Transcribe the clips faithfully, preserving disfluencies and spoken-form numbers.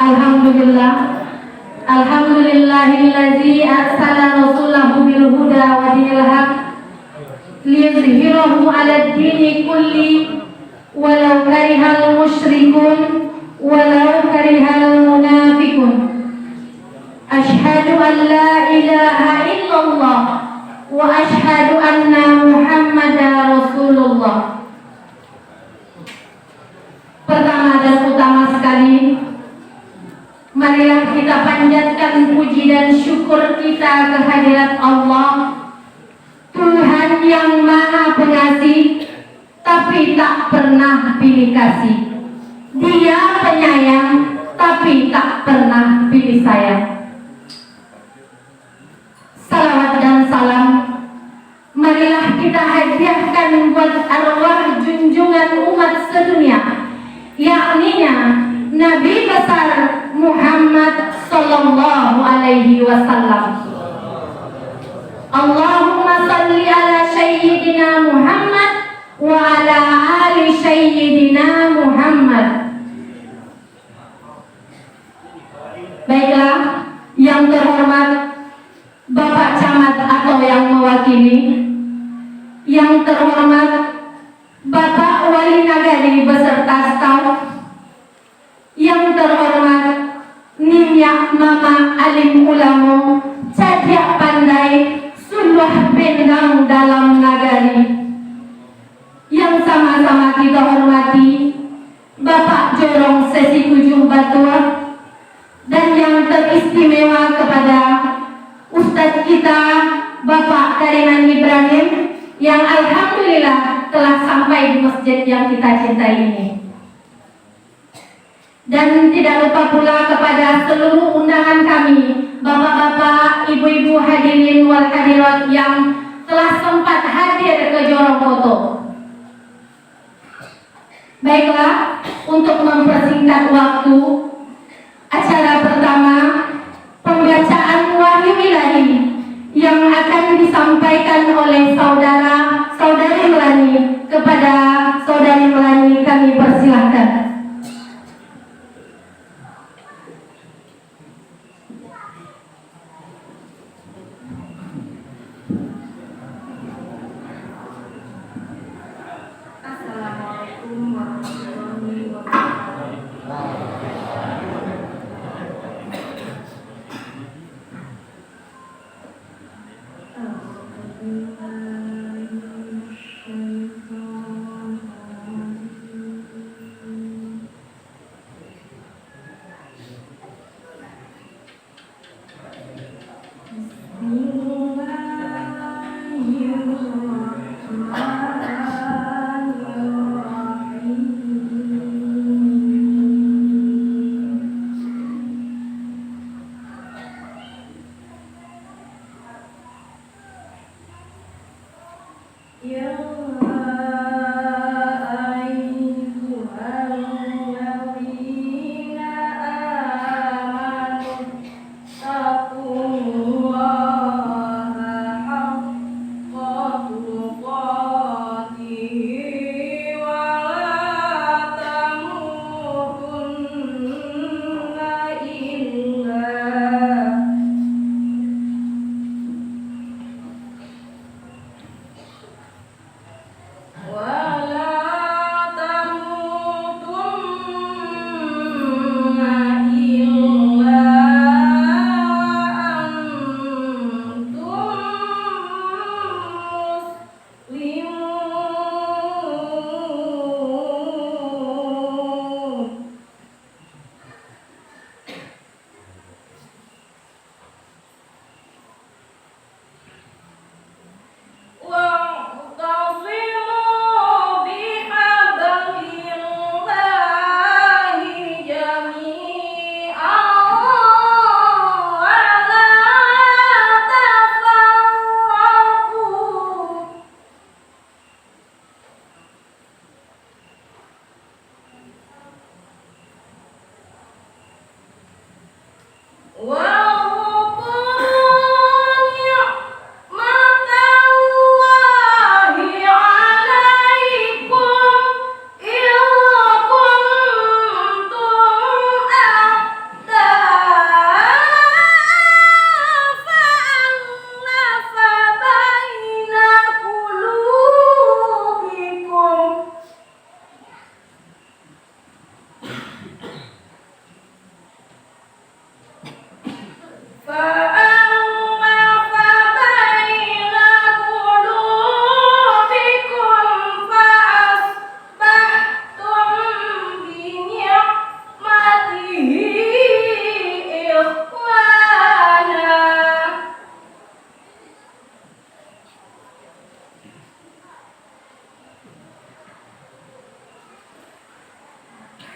Alhamdulillah. Alhamdulillahilladzi arsala rasulahu bil huda wa dinil haq liyuzhirahu 'alad dini kulli walau karihal musyrikun, walau karihal munafikun. Asyhadu an la ilaha illallah wa asyhadu anna Muhammadar Rasulullah. Pertama dan utama sekali, marilah kita panjatkan puji dan syukur kita ke hadirat Allah, Tuhan yang Maha Pengasih, tapi tak pernah pilih kasih. Dia penyayang, tapi tak pernah pilih sayang. Salawat dan salam marilah kita hadiahkan buat arwah junjungan umat sedunia, yakninya Nabi Besar Muhammad sallallahu alaihi wasallam. Allahumma salli ala Sayyidina Muhammad wa ala ali Sayyidina Muhammad. Baiklah, yang terhormat Bapak Camat atau yang mewakili, yang terhormat Bapak Wali Nagari beserta staf, yang terhormat Niniak Mamak alim ulamo, cadiak pandai, suluah bendang dalam nagari. Yang sama-sama kita hormati, Bapak Jorong Sesi Tujuh Batua, dan yang teristimewa kepada Ustadz kita, Bapak Kariman Ibrahim, yang alhamdulillah telah sampai di masjid yang kita cintai ini. Dan tidak lupa pula kepada seluruh undangan kami, bapak-bapak, ibu-ibu hadirin wal hadirat yang telah sempat hadir ke Jorong Koto. Baiklah, untuk mempersingkat waktu, acara pertama, pembacaan wahyu ilahi yang akan disampaikan oleh saudara-saudari Melani kepada saudari Melani, kami persilahkan. Assalamualaikum warahmatullahi wabarakatuh.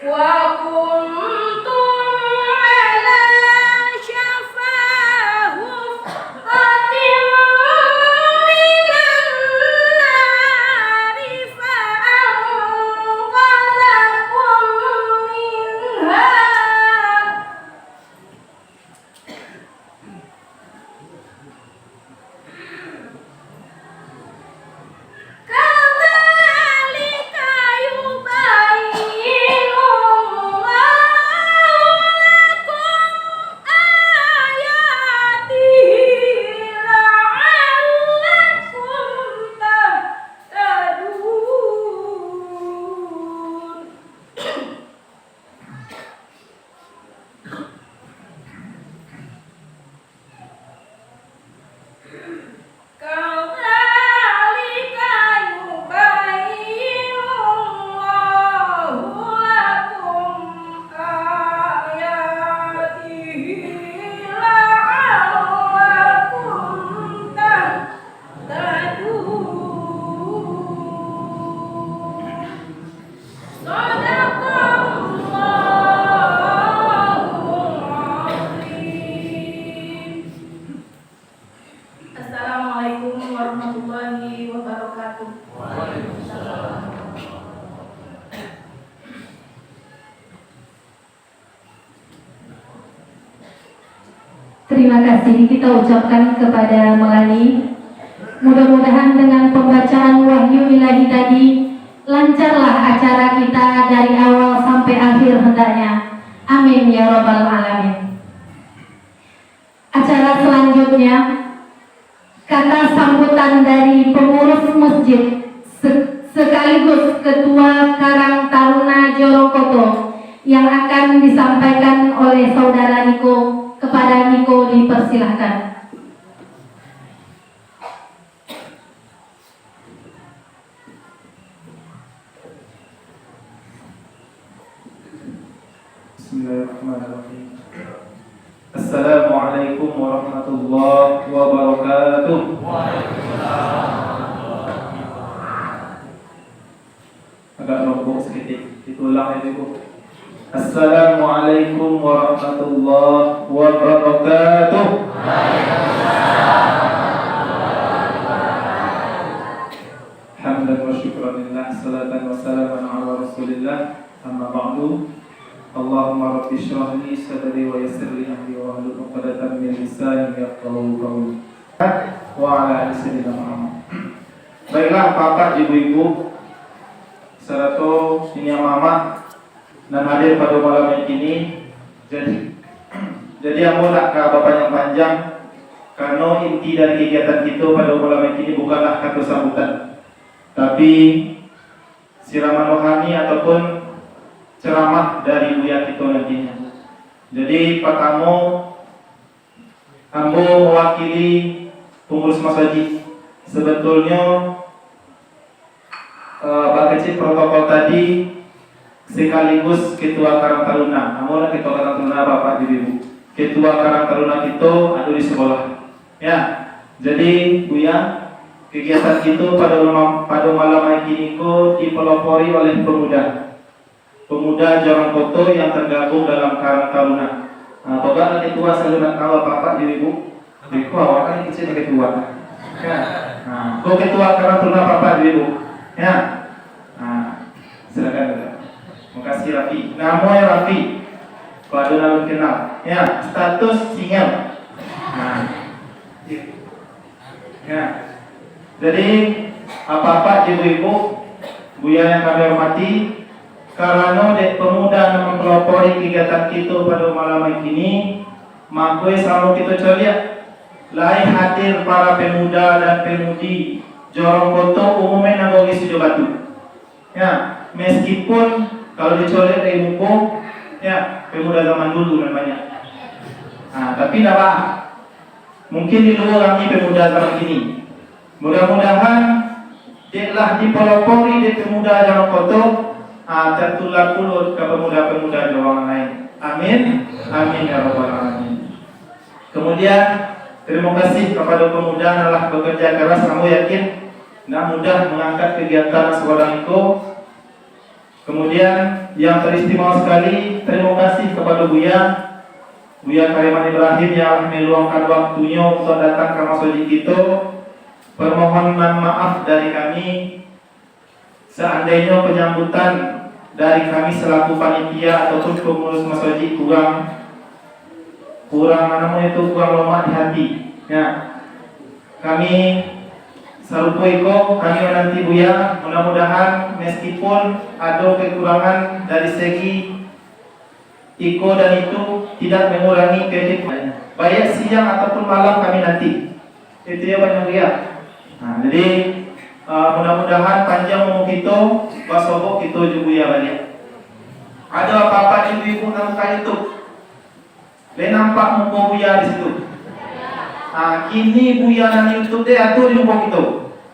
وكنتم على شفا حفرة من النار فأنقذكم منها. كذلك يبين الله لكم آياته لعلكم تهتدون. كذلك يبين الله لكم آياته لعلكم تهتدون. صدق الله العظيم. Assalamualaikum warahmatullahi wabarakatuh. Terima kasih kita ucapkan kepada Melani. Mudah-mudahan dengan pembacaan wahyu ilahi tadi, lancarlah acara kita dari awal sampai akhir hendaknya. Amin ya rabbal alamin. Acara selanjutnya, kata sambutan dari pengurus masjid se-, sekaligus Ketua Karang Taruna Jorong Koto yang akan disampaikan oleh Saudara Niko. Kepada Niko dipersilahkan. Bismillahirrahmanirrahim. Assalamualaikum warahmatullahi wabarakatuh. Agak lobok saketek. Kita ulang lagi, Bu. Assalamualaikum warahmatullahi wabarakatuh. Hamdan wa syukran lillah, salatan wa salaman ala Rasulillah. Amma ba'du. Allahumma rabbi shrah li sadri wa yassir li amri wahlul uqdatan min lisani yafqahu qawli. Wa ala ali sayyidina Muhammad. Baiklah, Bapak, Ibu-ibu, sarato niniak mamak nan hadir pado malam nan kini. Jadi, jadi ambo ndak ka bapanjang-panjang, karano inti dari kegiatan kito pado malam nan kini bukanlah kato sambutan, tapi siraman rohani ataupun ceramah dari buya kito nantinya. Jadi, patamo, ambo mewakili pengurus masajid. Sebetulnyo, eh, bakecek protokol tadi sekaligus Ketua Karang Taruna. Ambo lah Ketua Karang Taruna, Bapak Ibu. Ketua Karang Taruna kito ado di sebelah. Ya, jadi, Buya, kegiatan kito pada malam, pada malam hari kini ko dipelopori oleh pemuda. Pemuda Jorong Koto yang tergabung dalam Karang Taruna. Nah, coba lah ketua, saya nak tahu apa-apa di ibu. Beko awak kan kecil ketua. Ya. Nah, ko ketua Karang Taruna apa-apa di ibu. Ya. Nah, silakan, Bapak. Makasih, Rafi. Namo ya Rafi. Kalau ada nak kenal. Ya, status single. Nah. Ya. Jadi, apak-apak, ibu-ibu, buya yang kami hormati, karano dek pemuda nan mampelopori kegiatan kito pado malam hari kini, mako samo kito caliak, lai hadir para pemuda dan pemudi Jorong Koto umumnyo nan bagisi jo batu. Ya, meskipun kalau dicolek dari muko, ya, pemuda zaman dulu nan banyak. Nah, tapi ndak apa. Mungkin di luar kami pemuda zaman kini. Mudah-mudahan dek lah dipelopori dek pemuda Jorong Koto, ah, tertular pulo ka pemuda-pemuda Jorong lain. Amin. Amin ya rabbal alamin. Kemudian, terima kasih kepada pemuda yang telah bekerja keras. Ambo yakin, ndak mudah mengangkat kegiatan sabarang iko. Kemudian, yang teristimewa sekali, terima kasih kepada Buya, Buya Kariman Ibrahim, yang lah meluangkan waktunyo untuk datang ke masjid kito. Permohonan maaf dari kami, seandainyo penyambutan dari kami selaku panitia ataupun pengurus masjid kurang, kurang, namo itu, kurang lomak di hati. Ya. Kami sarupo iko, kami menanti Buya, mudah-mudahan meskipun ada kekurangan dari segi iko dan itu, tidak mengurangi kehidupan. Baik siang ataupun malam kami nanti. Itu ya, Bang Yonggi, ya. Nah, jadi, uh, mudah-mudahan panjang umur kito, basobok kito jo Buya baliak. Ada apak-apak ibu-ibu nan buka YouTube. Lai nampak muko Buya di situ? Ah, kini Buya nan YouTube deh ado di muko kito.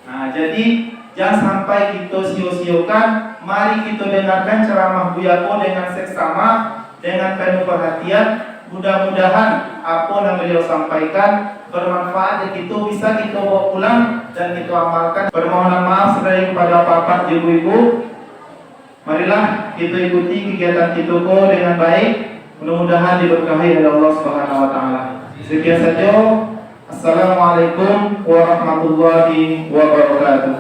Nah, jadi, jan sampai kito sio-siokan. Mari kito dengarkan ceramah Buya ko dengan seksama, dengan penuh perhatian. Mudah-mudahan apo nan beliau sampaikan bermanfaat dek kito, bisa kito bawa pulang dan kito amalkan. Permohonan maaf sekali kepada apak-apak, ibu-ibu. Marilah kito ikuti kegiatan kito ko dengan baik. Mudah-mudahan diberkahi oleh Allah Subhanahu wa Ta'ala. Sekian saja. Assalamualaikum warahmatullahi wabarakatuh.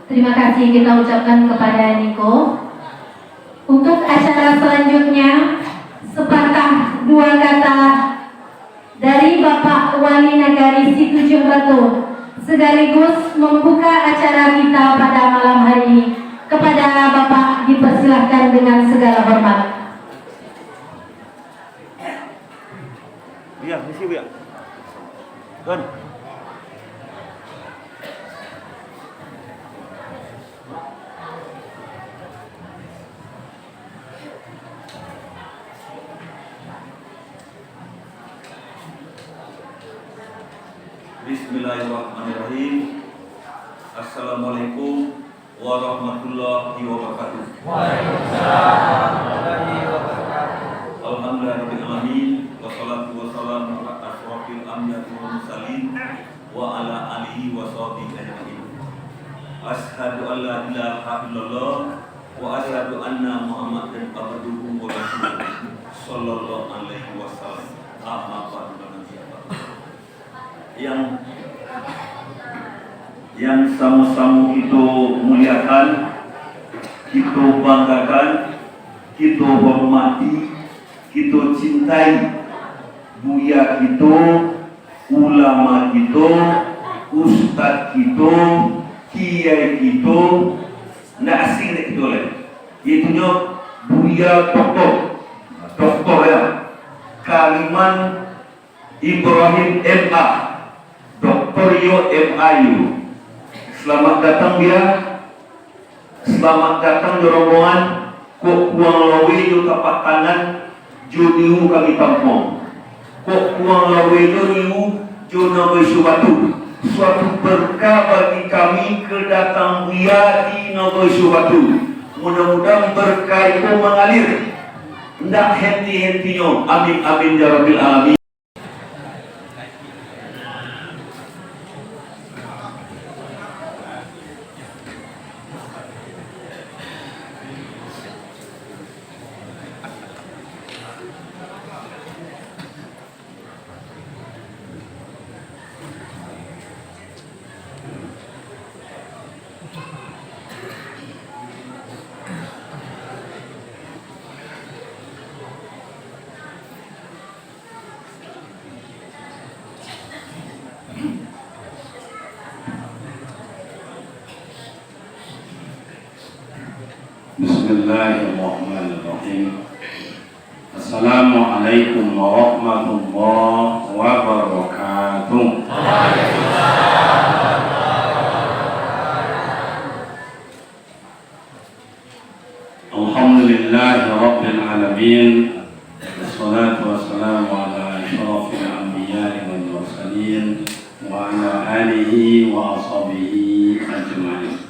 Terima kasih kita ucapkan kepada Niko. Untuk acara selanjutnya, sepatah dua kata dari Bapak Wali Nagari Situjuah Batu, sekaligus membuka acara kita pada malam hari ini. Kepada Bapak dipersilahkan dengan segala hormat. Iya, misi, Bu, ya. Don. Bismillahirrahmanirrahim. Assalamualaikum warahmatullahi wabarakatuh. Waalaikumsalam warahmatullahi wabarakatuh. Alhamdulillahirabbil alamin, wassalatu wassalamu ala asyrafil anbiya'i wal mursalin, wa ala alihi wa sahbihi ajmain. Asyhadu an la ilaha illallah, wa asyhadu anna Muhammadan abduhu wa rasuluh, sallallahu alaihi wasallam. Amma ba'du. Yang, yang samo-samo kito muliakan, kito banggakan, kito hormati, kito cintai, buya kito, ulama kito, ustad kito, kiai kito, ndak asing dek kito lai. Yaitunyo Buya Doktor, Doktor, ya, Kariman Ibrahim M A, Doktor iyo M A iyo. Selamat datang, Buya. Selamat datang jo rombongan. Kok kurang laweh jo tapak tangan jo niwu kami tampuang. Kok kurang laweh jo niwu jo Nagoi Suwatu. Suatu berkah bagi kami kedatang Buya di Nagoi Suwatu. Mudah-mudahan berkah itu mengalir. Ndak henti-hentinyo. Amin, amin, ya Rabbil Alamin. Bismillahirrahmanirrahim. Assalamualaikum warahmatullahi wabarakatuh. Alhamdulillahirabbil alamin. Wassalatu wassalamu ala asyrafil anbiya'i wal mursalin, wa ala alihi wa ashabihi ajmain.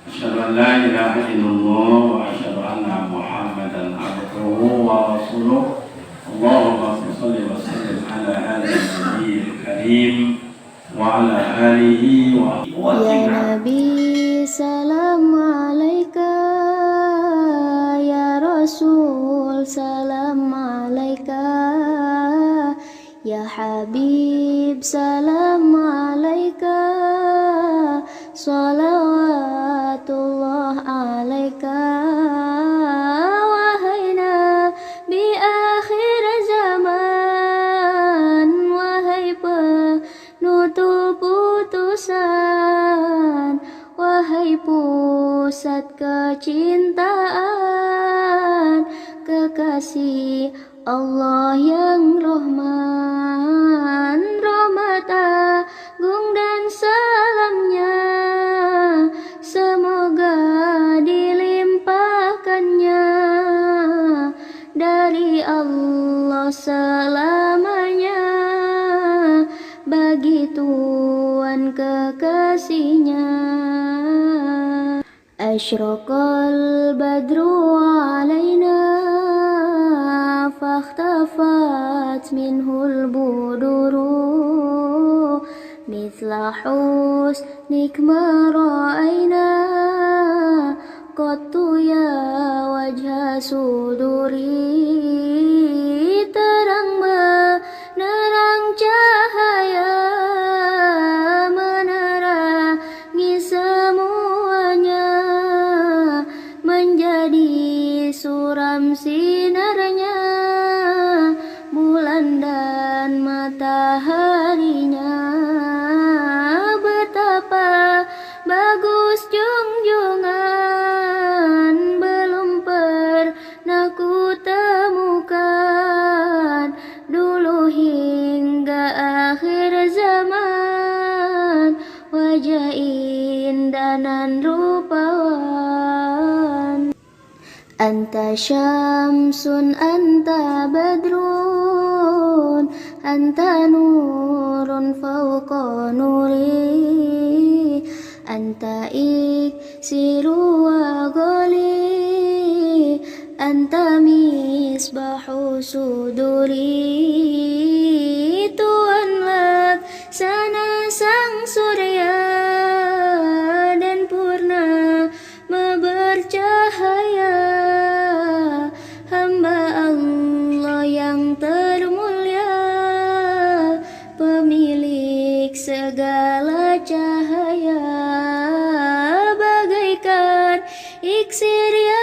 Asyhadu an la ilaha illallah wa asyhadu anna Muhammadan abduhu wa rasuluh. Allahumma shalli wa sallim ala hadzal nabiyil karim. Ibrahim wa ala alihi wa Ya Nabi, salam alaika. Ya Rasul, salam alaika. Ya Habib, salam alaika. Salawatullah alaika. Wahai Nabi akhir zaman, wahai penutup utusan, wahai pusat kecintaan, kekasih Allah yang Rahman, rahmat agung dan salamnya semoga dilimpahkannya dari Allah selamanya bagi Tuhan kekasihnya. Asyraqal badru alaina fakhtafat minhul buduru mithla husnik ma ra'aina qattu ya wajha suduri. Terang menerang cahaya menerangi semuanya, menjadi suram sinarnya bulan dan mataharinya. Betapa bagus junjungan, belum pernah ku temukan dulu hingga akhir zaman, wajah indah nan rupawan. Anta syamsun, anta badrun, anta nurun fauqa nuri, anta iksiru wa ghali, anta misbahu suduri. Tuhan laksana sang surya dan purnama bercahaya, hamba Allah yang termulia, pemilik segala cahaya, bagaikan iksir yang